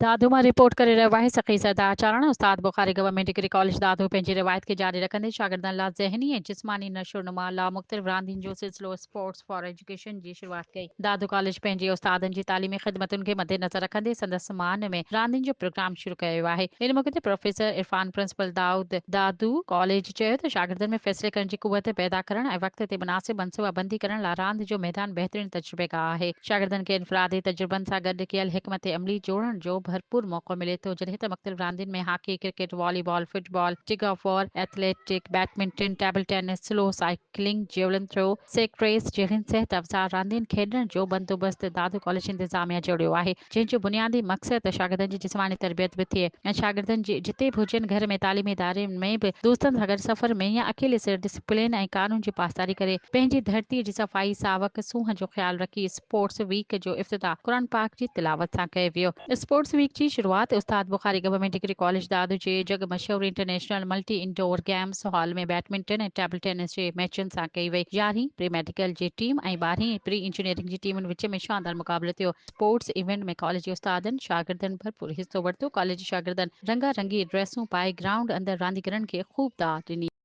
دادو مان رپورٽ ڪري رهيو آهي سخي سردار چارڻ، استاد Bukhari government degree college Dadu پنهنجي روايت کي جاري رکندي شاگردن لا ذهني ۽ جسماني نشو نما لا مختلف راندين جو سلسلو اسپورٽس فار ايجوڪيشن جي شروعات ڪئي. دادو ڪاليج پنهنجي استادن جي تعليمي خدمتن کي مدنظر رکندي سندس مان ۾ راندين جو پروگرام شروع ڪيو ويو آهي. ان موقعي تي professor Irfan principal Daud Dadu college چيو ته شاگردن ۾ فيصلي ڪرڻ جي قوت پيدا ڪرڻ ۽ وقت تي مناسب منصوبا بندي ڪرڻ لا راند جو ميدان بهترين تجربيگاهه آهي. شاگردن کي انفرادي تجربن سان گڏ ڪيل حڪمت عملي جوڙڻ جو ڀرپور موقعو ملي ٿو جڏهن ته مختلف راندين ۾ hockey, cricket, volleyball, football, tug of war, athletic, badminton, table tennis, slow cycling, javelin throw, sack race جهڙين صحت افزا راندين کيڏڻ جو بندوبست دادو ڪاليج انتظاميا جوڙيو آهي جنهن جو بنيادي مقصد ته شاگردن جي جسماني تربيت به ٿئي ۽ شاگردن جي جتي به هجن گهر ۾ تعليمي اداري ۾ به دوستن سان گڏ سفر ۾ يا اڪيلي سر ڊسپلين ۽ قانون جي پاسداري ڪري پنهنجي ڌرتي جي صفائي، ساوڪ، سونهن جو خيال رکي اسپورٽس ويڪ جو افتتاح قرآن پاڪ جي تلاوت سان ڪيو ويو. اسپورٽس ويڪ جي شروعات استاد Bukhari government degree college Dadu جي جڳ مشهور international multi indoor games hall ۾ badminton ۽ table tennis جي ميچن سان ڪئي وئي. يارهين پري ميڊيڪل جي ٽيم ۽ ٻارهين پري انجنيئرنگ جي ٽيمن وچ ۾ شاندار مقابلو ٿيو. اسپورٽس ايونٽ ۾ ڪاليج جي استادن، شاگردن ڀرپور حصو ورتو. ڪاليج جي شاگردن رنگا رنگي ڊريسون پائي گرائونڊ اندر رانديگرن کي خوب داد ڏني.